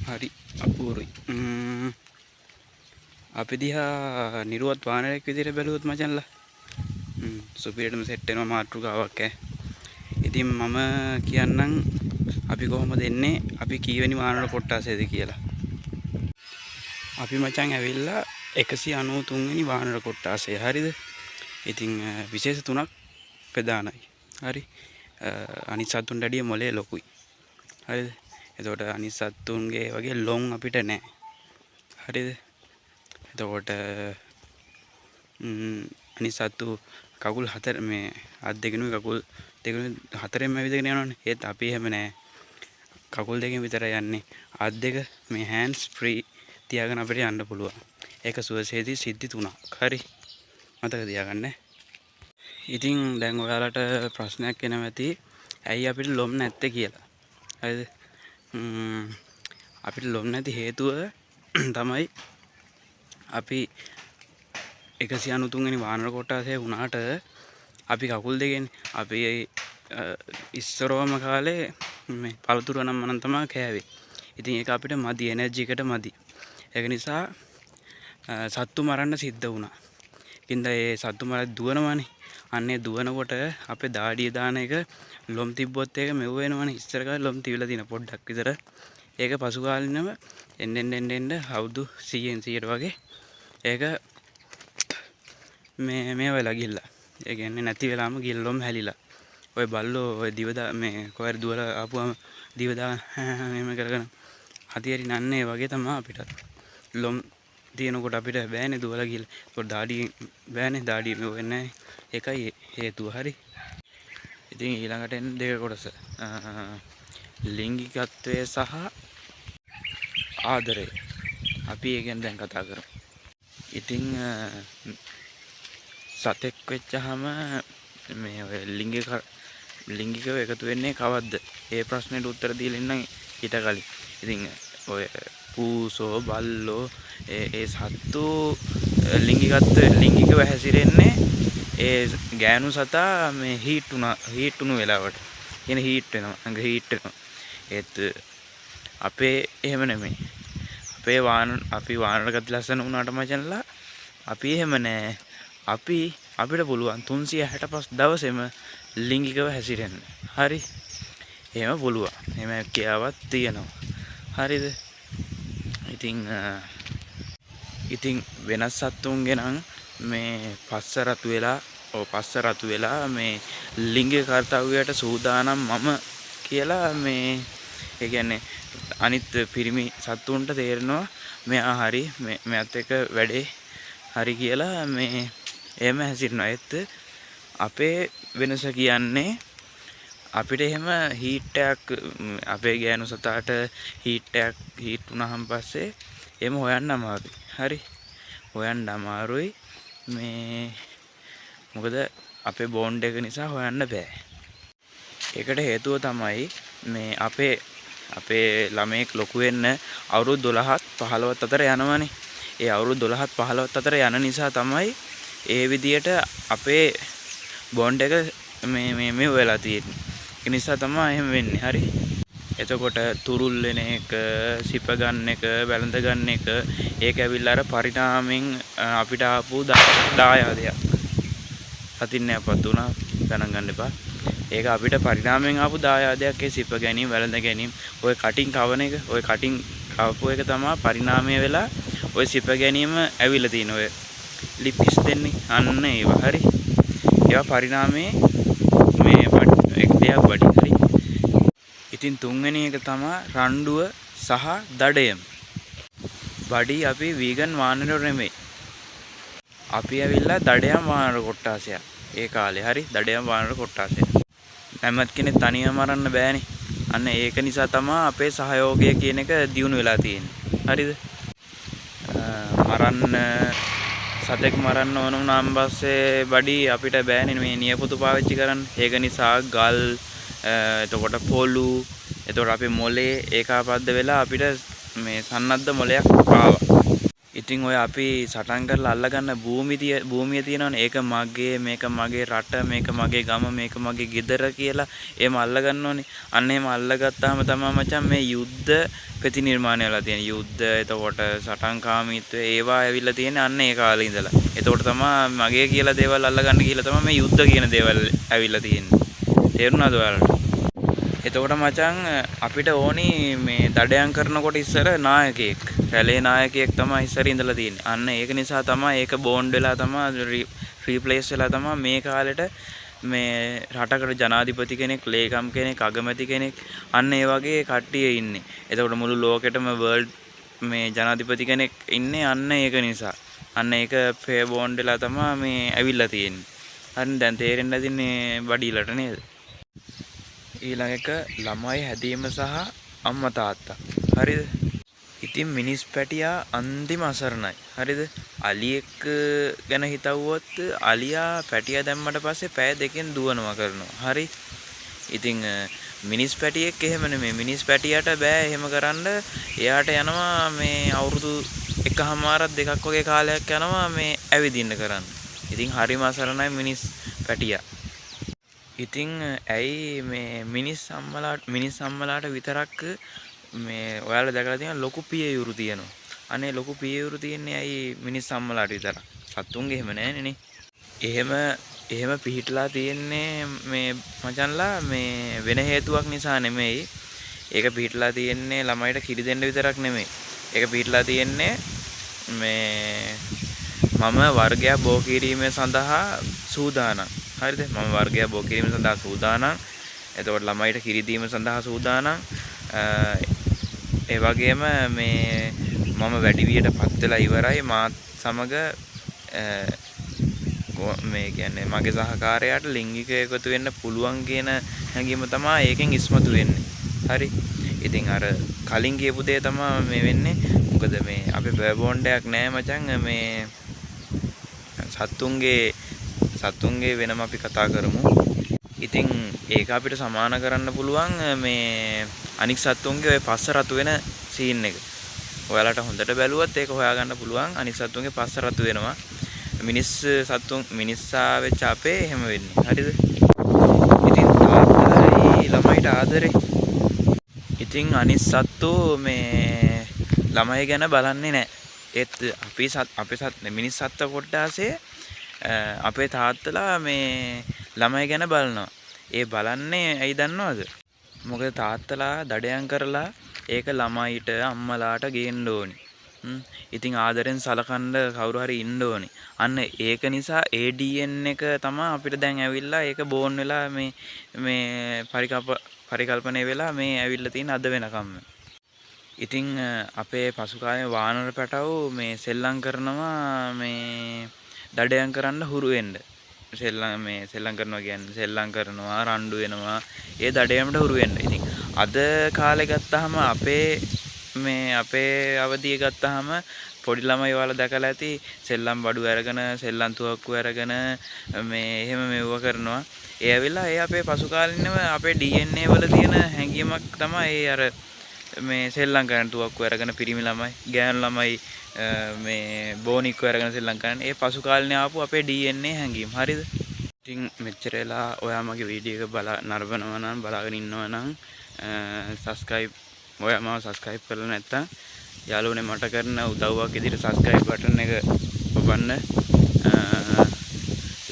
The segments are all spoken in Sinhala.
හරි අපූරුයි. අපි දිහා නිරුවත් වානරයෙක් විදිහට බැලුවොත් මචංලා සුපිරියටම සෙට් වෙනවා මාතෘකාවක් ඈ. ඉතින් මම කියන්නම් අපි කොහොමද එන්නේ, අපි කීවෙනි වානර කොට්ටාසේද කියලා. අපි මචං ඇවිල්ලා 193 වෙනි වානර කොට්ටාසය. හරිද? ඉතින් විශේෂ තුනක් ප්‍රධානයි. හරි. අනිත් සත්තුන්ට වැඩිය මොලේ ලොකුයි. හරිද? එතකොට අනිත් සත්තුන්ගේ වගේ ලොම් අපිට නෑ. හරිද? එතකොට අනිත් සත්තු කකුල් හතර මේ අත් දෙකෙනුයි කකුල් දෙකෙනුයි හතරෙන්ම ඇවිදගෙන යනවනේ. ඒත් අපි එහෙම නෑ. කකුල් දෙකෙන් විතරයි යන්නේ. අත් දෙක මේ හෑන්ඩ්ස් ෆ්‍රී තියාගෙන අපිට යන්න පුළුවන්. ඒක සුවසේදී සිද්ධි තුනක්. හරි. මතක තියාගන්න. ඉතින් දැන් ඔයාලට ප්‍රශ්නයක් එනවා ඇති, ඇයි අපිට ලොම් නැත්තේ කියලා. හරිද? අපිට ලොම් නැති හේතුව තමයි අපි 193 වෙනි වානර කොට්ටාසය වුණාට අපි කකුල් දෙකෙන් අපි ඉස්සරෝම කාලේ මේ පළතුරු නම් මනම් තමයි කෑවේ. ඉතින් ඒක අපිට මදි, එනර්ජි එකට මදි. ඒක නිසා සත්තු මරන්න සිද්ධ වුණා. ඒකින්ද ඒ සත්තු මරද්දි දුවනවනේ. අන්න ඒ දුවනකොට අපේ දාඩිය දාන එක ලොම් තිබ්බොත් ඒක මෙව් වෙනවනේ. ඉස්සර කාලේ ලොම් තිබිලා තියෙන පොඩ්ඩක් විතර. ඒක පසු කාලිනව එන්න එන්න එන්න එන්න අවුරුදු 100න් 100ට වගේ ඒක මේ මේ වෙලා ගිහිල්ලා. ඒ කියන්නේ නැති වෙලාම ගිහිල්ලා ලොම් හැලිලා. ඔය බල්ලෝ ඔය දිව දා මේ කොහරි දුවලා ආපුවම දිව දා මෙහෙම කරගෙන හතියරි නන්නේ වගේ තමයි අපිටත්. ලොම් තියෙනකොට අපිට බෑනේ දුවලා ගිහලා. ඒකට දාඩිය බෑනේ, දාඩිය මෙව වෙන්නේ නැහැ. ඒකයි හේතුව. හරි. ඉතින් ඊළඟට එන දෙක කොටස. ලිංගිකත්වය සහ ආදරය. අපි ඒ ගැන දැන් කතා කරමු. ඉතින් සතෙක් වෙච්චහම මේ ඔය ලිංගිකව එකතු වෙන්නේ කවද්ද? ඒ ප්‍රශ්නෙට උත්තර දීලා ඉන්නම් ඊට කලින්. ඉතින් ඔය පූසෝ බල්ලෝ ඒ ඒ සත්තු ලිංගිකව හැසිරෙන්නේ ඒ ගෑනු සතා මේ හීට් වුණා, හීට් වුණු වෙලාවට. කියන්නේ හීට් වෙනවා. ඇඟ හීට් වෙනවා. ඒත් අපේ එහෙම නෙමෙයි. අපේ වාන අපි වානර ගති ලස්සන වුණාට මචංලා අපි එහෙම නෑ. අපිට පුළුවන් 365 දවසෙම ලිංගිකව හැසිරෙන්න. හරි. එහෙම පුළුවන්. එහෙම හැකියාවක් තියෙනවා. හරිද? ඉතින් ඉතින් වෙනස් සත්තුන්ගේ නම් මේ පස්ස රතු වෙලා, ඔව් පස්ස රතු වෙලා මේ ලිංගික කර්තව්‍යයට සූදානම් මම කියලා මේ ඒ කියන්නේ අනිත් පිරිමි සත්තුන්ට තේරෙනවා මෙයා හරි, මෙයාත් එක්ක වැඩේ හරි කියලා මේ එහෙම හැසිරෙනවා. ඒත් අපේ වෙනස කියන්නේ අපිට එහෙම හීට් එකක් අපේ ගෑනු සතාට හීට් එකක් හීට් වුණාම පස්සේ එහෙම හොයන්න අමාරුයි. හරි. හොයන්න අමාරුයි. මේ මොකද අපේ බෝන්ඩ් එක නිසා හොයන්න බෑ. ඒකට හේතුව තමයි මේ අපේ අපේ ළමයෙක් ලොකු වෙන්න අවුරුදු 12ත් 15ත් අතර යනවනේ. ඒ අවුරුදු 12ත් 15ත් අතර යන නිසා තමයි ඒ විදියට අපේ බොන්ඩ් එක මේ මේ මේ වෙලා තියෙන්නේ. ඒ නිසා තමයි එහෙම වෙන්නේ. හරි. එතකොට තුරුල් වෙන එක, සිප ගන්න එක, වැළඳ ගන්න එක ඒක ඇවිල්ලා අර පරිණාමෙන් අපිට ආපු දායාදයක්. අතින් අපත් වුණා, ගණන් ගන්න එපා. ඒක අපිට පරිණාමයෙන් ආපු දායාදයක්. ඒ සිප ගැනීම, වැළඳ ගැනීම, ඔය කටින් කවන එක, ඔය කටින් කවපු එක තමයි පරිණාමය වෙලා ඔය සිප ගැනීම ඇවිල්ලා තියෙන ඔය ලිප් කිස් දෙන්නේ. අන්න ඒවා. හරි. ඒවා පරිණාමයේ මේ එක් දෙයක් බඩි. හරි. ඉතින් තුන්වෙනි එක තමයි රණ්ඩුව සහ දඩයම. බඩි අපි වීගන් වානරයෝ නෙමෙයි. අපි ඇවිල්ලා දඩයම් වානර කොට්ටාසයක්. ඒ කාලේ හරි දඩයම් වානර කොට්ටාසයක්. නැමත් කෙනෙක් තනියම මරන්න බෑනේ. අන්න ඒක නිසා තමයි අපේ සහයෝගය කියන එක දියුණු වෙලා තියෙන්නේ. හරිද? මරන්න සතෙක් මරන්න ඕන වුණාන් පස්සේ බඩි අපිට බෑනේ මේ නියපොතු පාවිච්චි කරන්න. ඒක නිසා ගල්, එතකොට පොළු, එතකොට අපේ මොලේ ඒකාබද්ධ වෙලා අපිට මේ සන්නද්ධ මොලයක් ආවා. ඉතින් ඔය අපි සටන් කරලා අල්ලගන්න භූමිය තියෙනවනේ. ඒක මගේ, මේක මගේ රට, මේක මගේ ගම, මේක මගේ ගෙදර කියලා එහෙම අල්ලගන්න ඕනේ. අන්න එහෙම අල්ලගත්තාම තමයි මචං මේ යුද්ධ ප්‍රතිනිර්මාණය වෙලා තියෙන්නේ. යුද්ධ, එතකොට සටන්කාමීත්වය ඒවා ඇවිල්ලා තියෙන්නේ අන්න ඒ කාලේ ඉඳලා. එතකොට තමයි මගේ කියලා දේවල් අල්ලගන්න ගිහලා තමයි මේ යුද්ධ කියන දේවල් ඇවිල්ලා තියෙන්නේ. තේරුණාද ඔයාලට? එතකොට මචං අපිට ඕනි මේ දඩයම් කරනකොට ඉස්සර නායකයෙක්. රැළේ නායකයෙක් තමයි ඉස්සර ඉඳලා තියෙන්නේ. අන්න ඒක නිසා තමයි ඒක බෝන්ඩ් වෙලා තමයි, රීප්ලේස් වෙලා තමයි මේ කාලෙට මේ රටකට ජනාධිපති කෙනෙක්, ලේකම් කෙනෙක්, අගමැති කෙනෙක්, අන්න ඒ වගේ කට්ටිය ඉන්නේ. එතකොට මුළු ලෝකෙටම වර්ල්ඩ් මේ ජනාධිපති කෙනෙක් ඉන්නේ අන්න ඒක නිසා. අන්න ඒක ෆේ බෝන්ඩ් වෙලා තමයි මේ ඇවිල්ලා තියෙන්නේ. හරිනේ, දැන් තේරෙන්න ඇතිනේ බඩීලට නේද? ඊළඟ එක ළමයි හැදීම සහ අම්මා තාත්තා. හරිද? ඉතින් මිනිස් පැටියා අන්තිම අසරණයි. හරිද? අලියෙක් ගැන හිතවුවොත් අලියා පැටියා දැම්මට පස්සේ පැය 2න් දුවනවා කරනවා. හරි? ඉතින් මිනිස් පැටියෙක් එහෙම නෙමෙයි. මිනිස් පැටියාට බෑ එහෙම කරන්න. එයාට යනවා මේ අවුරුදු 1.5ක් 2ක් වගේ කාලයක් යනවා මේ ඇවිදින්න කරන්න. ඉතින් හරිම අසරණයි මිනිස් පැටියා. ඉතින් ඇයි මේ මිනිස් අම්මලාට විතරක් මේ ඔයාලා දැකලා තියෙනවා ලොකු පියයුරු තියෙනවා. අනේ ලොකු පියයුරු තියෙන්නේ ඇයි මිනිස් අම්මලාට විතරක්? සත්තුන්ගේ එහෙම නෑනේ නේ. එහෙම එහෙම පිහිටලා තියෙන්නේ මේ මචන්ලා මේ වෙන හේතුවක් නිසා නෙමෙයි. ඒක පිහිටලා තියෙන්නේ ළමයිට කිරි දෙන්න විතරක් නෙමෙයි. ඒක පිහිටලා තියෙන්නේ මේ මම වර්ගයක් බෝ කිරීම සඳහා සූදානම්. හරිද? මම වර්ගයක් බෝ කිරීම සඳහා සූදානම්. එතකොට ළමයිට කිරි දීම සඳහා සූදානම්. ඒ වගේම මේ මම වැඩිවියට පත් වෙලා ඉවරයි. මාත් සමග මේ කියන්නේ මගේ සහකාරයාට ලිංගික එකතු වෙන්න පුළුවන් කියන හැඟීම තමයි ඒකෙන් ඉස්මතු වෙන්නේ. හරි. ඉතින් අර කලින් කියපු දේ තමයි මේ වෙන්නේ. මොකද මේ අපේ පර් බෝන්ඩ් එකක් නෑ මචං. මේ සත්තුන්ගේ සත්තුන්ගේ වෙනම අපි කතා කරමු. ඉතින් ඒක අපිට සමාන කරන්න පුළුවන් මේ අනික් සත්තුන්ගේ ඔය පස්ස රතු වෙන සීන් එක. ඔයාලට හොඳට බැලුවොත් ඒක හොයාගන්න පුළුවන්, අනික් සත්තුන්ගේ පස්ස රතු වෙනවා. මිනිස් සත්තුන්, මිනිස්සා වෙච්ච අපේ එහෙම වෙන්නේ. හරිද? ඉතින් තාත්තලායි ළමයිට ආදරේ. ඉතින් අනිත් සත්තු මේ ළමයි ගැන බලන්නේ නැහැ. ඒත් අපි සත් අපේ සත් මිනිස් සත්ත්ව කොට්ටාසේ අපේ තාත්තලා මේ ළමයි ගැන බලනවා. ඒ බලන්නේ ඇයි දන්නවද? මොකද තාත්තලා දඩයම් කරලා ඒක ළමයිට අම්මලාට ගේන්න ඕනි. ඉතින් ආදරෙන් සලකන්න කවුරු හරි ඉන්න ඕනි. අන්න ඒක නිසා ඒ DNA එක තමා අපිට දැන් ඇවිල්ලා ඒක බෝන් වෙලා මේ මේ පරිකල්පනය වෙලා මේ ඇවිල්ලා තියෙන අද වෙනකම්ම. ඉතින් අපේ පසු කාලේ වානර පැටව් මේ සෙල්ලම් කරනවා මේ දඩයම් කරන්න හුරු වෙන්න. සෙල්ලම් මේ සෙල්ලම් කරනවා කියන්නේ සෙල්ලම් කරනවා, රණ්ඩු වෙනවා. ඒ දඩයමට හුරු වෙන්න. ඉතින් අද කාලේ ගත්තාම අපේ මේ අපේ අවදිය ගත්තාම පොඩි ළමයි ඔයාලා දැකලා ඇති සෙල්ලම් බඩු අරගෙන, සෙල්ලම් තුවක්කු අරගෙන මේ එහෙම මෙව්ව කරනවා. ඒ ඇවිල්ලා ඒ අපේ පසු කාලිනව අපේ DNA වල තියෙන හැඟීමක් තමයි ඒ අර මේ සෙල්ලම් කරන තුවක්කු අරගෙන පිරිමි ළමයි, ගෑනු ළමයි මේ බෝනික්කු අරගෙන සෙල්ලම් කරන ඒ පසු කාලින ආපු අපේ DNA හැඟීම්. හරිද? ඉතින් මෙච්චර වෙලා ඔයා මගේ වීඩියෝ එක බලා නරඹනවා නම්, බලාගෙන ඉන්නවා නම්, සබ්ස්ක්‍රයිබ්, ඔයා මාව සබ්ස්ක්‍රයිබ් කරලා නැත්තම් යාළුවනේ මට කරන උදව්වක් විදිහට සබ්ස්ක්‍රයිබ් බටන් එක ඔබන්න,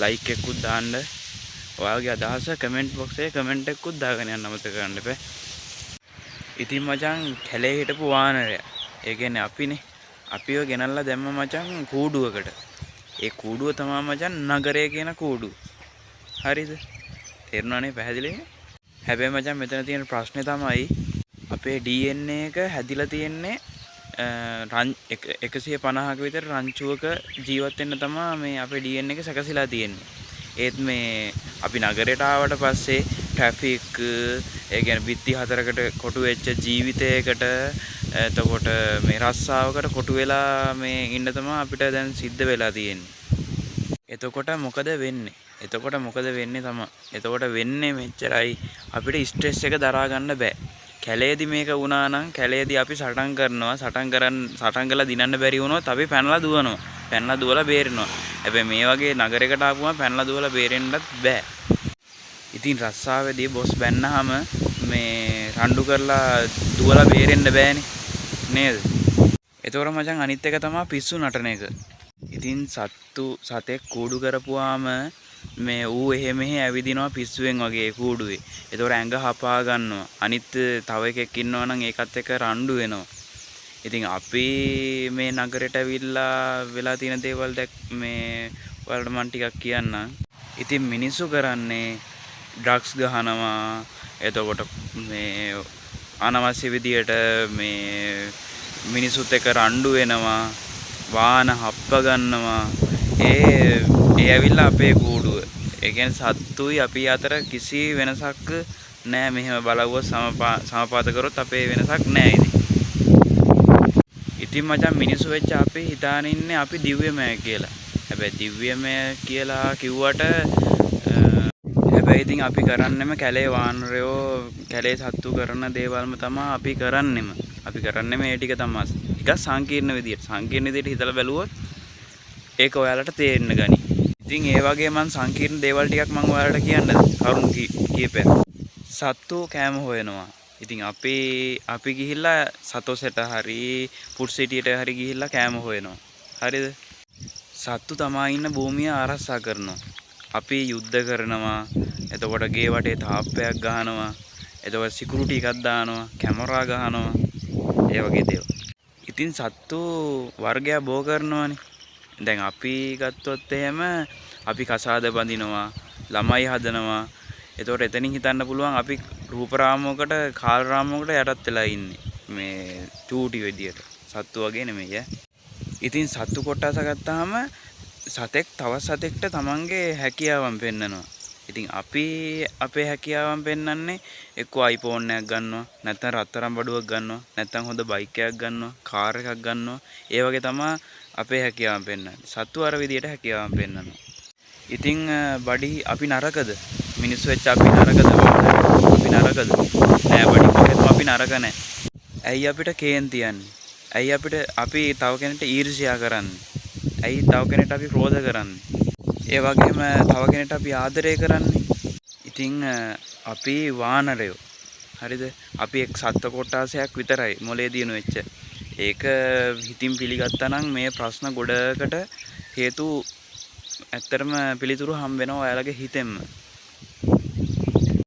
ලයික් එකකුත් දාන්න, ඔයාගේ අදහස කමෙන්ට් බොක්ස් එකේ කමෙන්ට් එකකුත් දාගෙන යන්න අමතක කරන්න එපා. ඉතින් මචං කැලේ හිටපු වානරයා, ඒ කියන්නේ අපිනේ, අපිව ගෙනල්ලා දැම්ම මචං කූඩුවකට. ඒ කූඩුව තමා මචං නගරය කියන කූඩුව. හරිද? තේරුණානේ, පැහැදිලිනේ? හැබැයි මචං මෙතන තියෙන ප්‍රශ්නේ තමයි අපේ DNA එක හැදිලා තියෙන්නේ රන් 150ක විතර රංචුවක ජීවත් වෙන්න තමා මේ අපේ DNA එක සැකසීලා තියෙන්නේ. ඒත් මේ අපි නගරයට ආවට පස්සේ ට්‍රැෆික්, ඒ කියන්නේ බිත්ති හතරකට කොටු වෙච්ච ජීවිතයකට, එතකොට මේ රස්සාවකට කොටු වෙලා මේ ඉන්න තමා අපිට දැන් සිද්ධ වෙලා තියෙන්නේ. එතකොට මොකද වෙන්නේ? එතකොට මොකද වෙන්නේ තමා. එතකොට වෙන්නේ මෙච්චරයි, අපිට ස්ට්‍රෙස් එක දරා ගන්න බෑ. කැලේදි මේක වුණා නම් කැලේදි අපි සටන් කරනවා. සටන් කරන් සටන් කරලා දිනන්න බැරි වුණොත් අපි පැනලා දුවනවා. පැනලා දුවලා බේරෙනවා. හැබැයි මේ වගේ නගරයකට ආපුවම පැනලා දුවලා බේරෙන්නත් බෑ. ඉතින් රස්සාවේදී බොස් බැන්නාම මේ රණ්ඩු කරලා දුවලා බේරෙන්න බෑනේ නේද? එතකොට මචං අනිත් එක තමයි පිස්සු නටන එක. ඉතින් සත්තු සතෙක් කූඩු කරපුවාම මේ ඌ එහෙ මෙහෙ ඇවිදිනවා පිස්සුවෙන් වගේ කූඩුවේ. එතකොට ඇඟ හපා ගන්නවා. අනිත් තව එකෙක් ඉන්නවා නම් ඒකත් එක්ක රණ්ඩු වෙනවා. ඉතින් අපි මේ නගරෙට ඇවිල්ලා වෙලා තියෙන දේවල් දැක් මේ ඔයාලට මං ටිකක් කියන්නම්. ඉතින් මිනිස්සු කරන්නේ ඩ්‍රග්ස් ගහනවා. එතකොට මේ අනවශ්‍ය විදියට මේ මිනිස්සුත් එක්ක රණ්ඩු වෙනවා. වාහන හප්ප ගන්නවා. ඒ ඒ ඇවිල්ලා අපේ කූඩුව. ඒ කියන්නේ සත්තුයි අපි අතර කිසි වෙනසක් නෑ. මෙහෙම බලවුවොත් සමපාත කරොත් අපේ වෙනසක් නෑ ඉතින්. ඉතින් මචං මිනිස්සු වෙච්ච අපි හිතාන ඉන්නේ අපි දිව්‍යමය කියලා. හැබැයි දිව්‍යමය කියලා කිව්වට හැබැයි ඉතින් අපි කරන්නෙම කැලේ වානරයෝ කැලේ සත්තු කරන දේවල්ම තමා අපි කරන්නෙම. අපි කරන්නෙම ඒ ටික තමා. ටිකක් සංකීර්ණ විදියට. සංකීර්ණ විදියට හිතලා බැලුවොත් ඒක ඔයාලට තේරෙන්න ගනී. ඉතින් ඒ වගේ මං සංකීර්ණ දේවල් ටිකක් මං ඔයාලට කියන්නද? කරුණු කීපයක්. සත්තු කෑම හොයනවා. ඉතින් අපි අපි ගිහිල්ලා සතොසෙට හරි ෆුඩ් සිටියට හරි ගිහිල්ලා කෑම හොයනවා. හරිද? සත්තු තමා ඉන්න භූමිය ආරක්ෂා කරනවා. අපි යුද්ධ කරනවා. එතකොට ගේ වටේ තාප්පයක් ගහනවා. එතකොට සිකියුරිටි එකක් දානවා. කැමරා ගහනවා. ඒ වගේ දේවල්. ඉතින් සත්තු වර්ගයක් බෝ කරනවානේ. දැන් අපි ගත්තොත් එහෙම අපි කසාද බඳිනවා, ළමයි හදනවා. එතකොට එතනින් හිතන්න පුළුවන් අපි රූප රාමුවකට කාල රාමුවකට යටත් වෙලා ඉන්නේ. මේ චූටි විදියට. සත්තු වගේ නෙමෙයි ඈ. ඉතින් සත්තු කොට්ටාස ගත්තාම සතෙක් තවත් සතෙක්ට තමන්ගේ හැකියාවන් පෙන්නනවා. ඉතින් අපි අපේ හැකියාවන් පෙන්නන්නේ එක්කෝ iPhone එකක් ගන්නවා, නැත්නම් රත්තරන් බඩුවක් ගන්නවා, නැත්නම් හොඳ බයික් එකක් ගන්නවා, කාර් එකක් ගන්නවා. ඒ වගේ තමා අපේ හැකියාවන් පෙන්නන්නේ. සත්තු අර විදියට හැකියාවන් පෙන්නනවා. ඉතින් බඩි අපි නරකද? මිනිස්සු වෙච්ච අපි නරකද? අපි නරකද? නෑ බඩි, කොහෙත්ම අපි නරක නෑ. ඇයි අපිට කේන්ති යන්නේ? ඇයි අපිට අපි තව කෙනෙක්ට ඊර්ෂ්‍යා කරන්නේ? ඇයි තව කෙනෙක්ට අපි ක්‍රෝධ කරන්නේ? ඒ වගේම තව කෙනෙක්ට අපි ආදරය කරන්නේ? ඉතින් අපි වානරයෝ. හරිද? අපි එක් සත්ව කොට්ටාසයක් විතරයි මොලේ දියුණු වෙච්ච. ඒක හිතින් පිළිගත්තා නම් මේ ප්‍රශ්න ගොඩකට හේතු ඇත්තටම පිළිතුරු හම්බ වෙනවා ඔයාලගේ හිතෙන්ම.